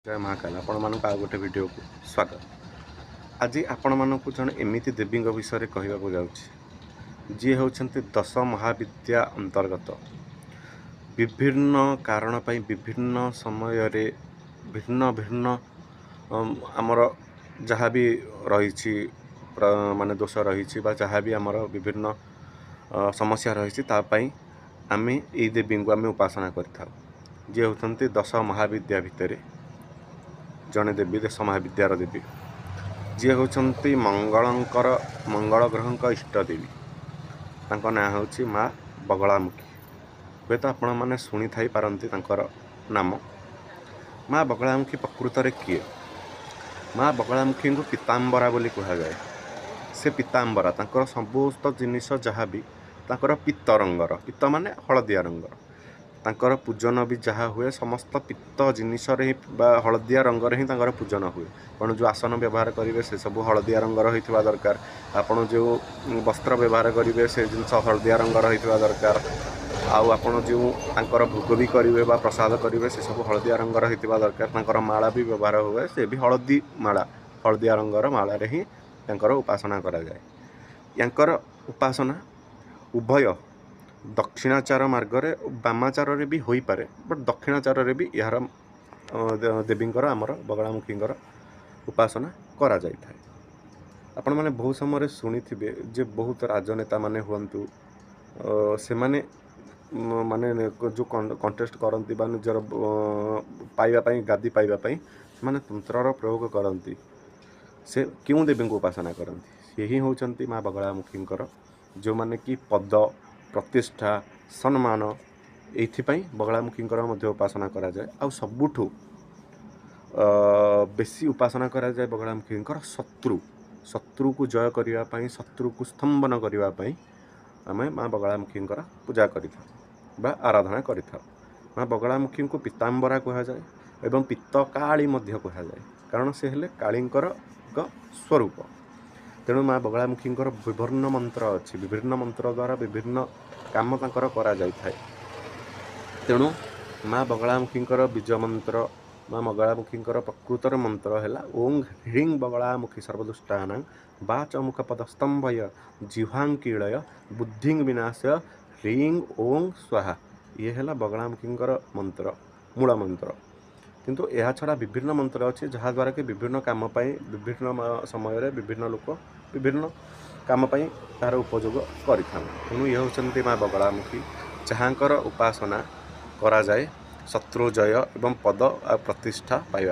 ଜୟ ମହାକାଲ। ଆପଣମାନଙ୍କୁ ଆଉ ଗୋଟେ ଭିଡ଼ିଓକୁ ସ୍ୱାଗତ। ଆଜି ଆପଣମାନଙ୍କୁ ଜଣେ ଏମିତି ଦେବୀଙ୍କ ବିଷୟରେ କହିବାକୁ ଯାଉଛି, ଯିଏ ହେଉଛନ୍ତି ଦଶ ମହାବିଦ୍ୟା ଅନ୍ତର୍ଗତ। ବିଭିନ୍ନ କାରଣ ପାଇଁ ବିଭିନ୍ନ ସମୟରେ ଭିନ୍ନ ଭିନ୍ନ ଆମର ଯାହା ବି ରହିଛି, ମାନେ ଦୋଷ ରହିଛି ବା ଯାହା ବି ଆମର ବିଭିନ୍ନ ସମସ୍ୟା ରହିଛି, ତା ପାଇଁ ଆମେ ଏଇ ଦେବୀଙ୍କୁ ଆମେ ଉପାସନା କରିଥାଉ, ଯିଏ ହେଉଛନ୍ତି ଦଶ ମହାବିଦ୍ୟା ଭିତରେ ଜଣେ ଦେବୀ, ଦଶ ମହାବିଦ୍ୟାର ଦେବୀ, ଯିଏ ହେଉଛନ୍ତି ମଙ୍ଗଳଙ୍କର, ମଙ୍ଗଳ ଗ୍ରହଙ୍କ ଇଷ୍ଟ ଦେବୀ। ତାଙ୍କ ନାଁ ହେଉଛି ମା ବଗଳାମୁଖୀ। ହୁଏତ ଆପଣମାନେ ଶୁଣିଥାଇ ପାରନ୍ତି ତାଙ୍କର ନାମ। ମା ବଗଳାମୁଖୀ ପ୍ରକୃତରେ କିଏ? ମା ବଗଳାମୁଖୀଙ୍କୁ ପୀତାମ୍ବରା ବୋଲି କୁହାଯାଏ। ସେ ପୀତାମ୍ବରା, ତାଙ୍କର ସମସ୍ତ ଜିନିଷ ଯାହା ବି ତାଙ୍କର ପୀତ ରଙ୍ଗର, ପୀତ ମାନେ ହଳଦିଆ ରଙ୍ଗର। ତାଙ୍କର ପୂଜନ ବି ଯାହା ହୁଏ, ସମସ୍ତ ପୀତ ଜିନିଷରେ ହିଁ ବା ହଳଦିଆ ରଙ୍ଗରେ ହିଁ ତାଙ୍କର ପୂଜନ ହୁଏ। ଆପଣ ଯେଉଁ ଆସନ ବ୍ୟବହାର କରିବେ, ସେସବୁ ହଳଦିଆ ରଙ୍ଗର ହୋଇଥିବା ଦରକାର। ଆପଣ ଯେଉଁ ବସ୍ତ୍ର ବ୍ୟବହାର କରିବେ, ସେ ଜିନିଷ ହଳଦିଆ ରଙ୍ଗର ହୋଇଥିବା ଦରକାର। ଆଉ ଆପଣ ଯେଉଁ ତାଙ୍କର ଭୋଗ ବି କରିବେ ବା ପ୍ରସାଦ କରିବେ, ସେସବୁ ହଳଦିଆ ରଙ୍ଗର ହୋଇଥିବା ଦରକାର। ତାଙ୍କର ମାଳା ବି ବ୍ୟବହାର ହୁଏ, ସେ ବି ହଳଦୀ ମାଳା, ହଳଦିଆ ରଙ୍ଗର ମାଳାରେ ହିଁ ତାଙ୍କର ଉପାସନା କରାଯାଏ। ୟାଙ୍କର ଉପାସନା ଉଭୟ ଦକ୍ଷିଣାଚାର ମାର୍ଗରେ, ବାମାଚାରରେ ବି ହୋଇପାରେ, ବଟ୍ ଦକ୍ଷିଣାଚାରରେ ବି ଏହାର ଦେବୀଙ୍କର, ଆମର ବଗଳାମୁଖୀଙ୍କର ଉପାସନା କରାଯାଇଥାଏ। ଆପଣମାନେ ବହୁତ ସମୟରେ ଶୁଣିଥିବେ ଯେ ବହୁତ ରାଜନେତାମାନେ ହୁଅନ୍ତୁ, ସେମାନେ ମାନେ ଯେଉଁ କଣ୍ଟେଷ୍ଟ କରନ୍ତି ବା ନିଜର ପାଇବା ପାଇଁ, ଗାଦି ପାଇବା ପାଇଁ ସେମାନେ ତନ୍ତ୍ରର ପ୍ରୟୋଗ କରନ୍ତି। ସେ କେଉଁ ଦେବୀଙ୍କୁ ଉପାସନା କରନ୍ତି? ସେ ହିଁ ହେଉଛନ୍ତି ମା ବଗଳାମୁଖୀଙ୍କର, ଯେଉଁମାନେ କି ପଦ, ପ୍ରତିଷ୍ଠା, ସମ୍ମାନ, ଏଇଥିପାଇଁ ବଗଳାମୁଖୀଙ୍କର ମଧ୍ୟ ଉପାସନା କରାଯାଏ। ଆଉ ସବୁଠୁ ବେଶୀ ଉପାସନା କରାଯାଏ ବଗଳାମୁଖୀଙ୍କର ଶତ୍ରୁକୁ ଜୟ କରିବା ପାଇଁ, ଶତ୍ରୁକୁ ସ୍ତମ୍ଭନ କରିବା ପାଇଁ ଆମେ ମା ବଗଳାମୁଖୀଙ୍କର ପୂଜା କରିଥାଉ ବା ଆରାଧନା କରିଥାଉ। ମା ବଗଳାମୁଖୀଙ୍କୁ ପୀତାମ୍ବରା କୁହାଯାଏ ଏବଂ ପିତ୍ତକାଳୀ ମଧ୍ୟ କୁହାଯାଏ, କାରଣ ସେ ହେଲେ କାଳୀଙ୍କର ଏକ ସ୍ୱରୂପ। ତେଣୁ ମା ବଗଳାମୁଖୀଙ୍କର ବିଭିନ୍ନ ମନ୍ତ୍ର ଅଛି, ବିଭିନ୍ନ ମନ୍ତ୍ର ଦ୍ୱାରା ବିଭିନ୍ନ କାମ ତାଙ୍କର କରାଯାଇଥାଏ। ତେଣୁ ମା ବଗଳାମୁଖୀଙ୍କର ବୀଜ ମନ୍ତ୍ର, ମା ବଗଳାମୁଖୀଙ୍କର ପ୍ରକୃତର ମନ୍ତ୍ର ହେଲା ଓଁ ହ୍ରୀଂ ବଗଳାମୁଖୀ ସର୍ବଦୁଷ୍ଟାନାଂ ବାଚମୁଖ ପଦସ୍ତମ୍ଭୟ ଜିହ୍ୱାଂ କୀଳୟ ବୁଦ୍ଧିଂ ବିନାଶୟ ହ୍ରୀଂ ଓଁ ସ୍ୱାହା। ଇଏ ହେଲା ବଗଳାମୁଖୀଙ୍କର ମନ୍ତ୍ର, ମୂଳ ମନ୍ତ୍ର। କିନ୍ତୁ ଏହା ଛଡ଼ା ବିଭିନ୍ନ ମନ୍ତ୍ର ଅଛି, ଯାହାଦ୍ୱାରା କି ବିଭିନ୍ନ କାମ ପାଇଁ ବିଭିନ୍ନ ସମୟରେ ବିଭିନ୍ନ ଲୋକ ବିଭିନ୍ନ କାମ ପାଇଁ ତାହାର ଉପଯୋଗ କରିଥାନ୍ତି। ତେଣୁ ଇଏ ହେଉଛନ୍ତି ମା ବଗଳାମୁଖୀ, ଯାହାଙ୍କର ଉପାସନା କରାଯାଏ ଶତ୍ରୁ ଜୟ ଏବଂ ପଦ ଆଉ ପ୍ରତିଷ୍ଠା ପାଇବା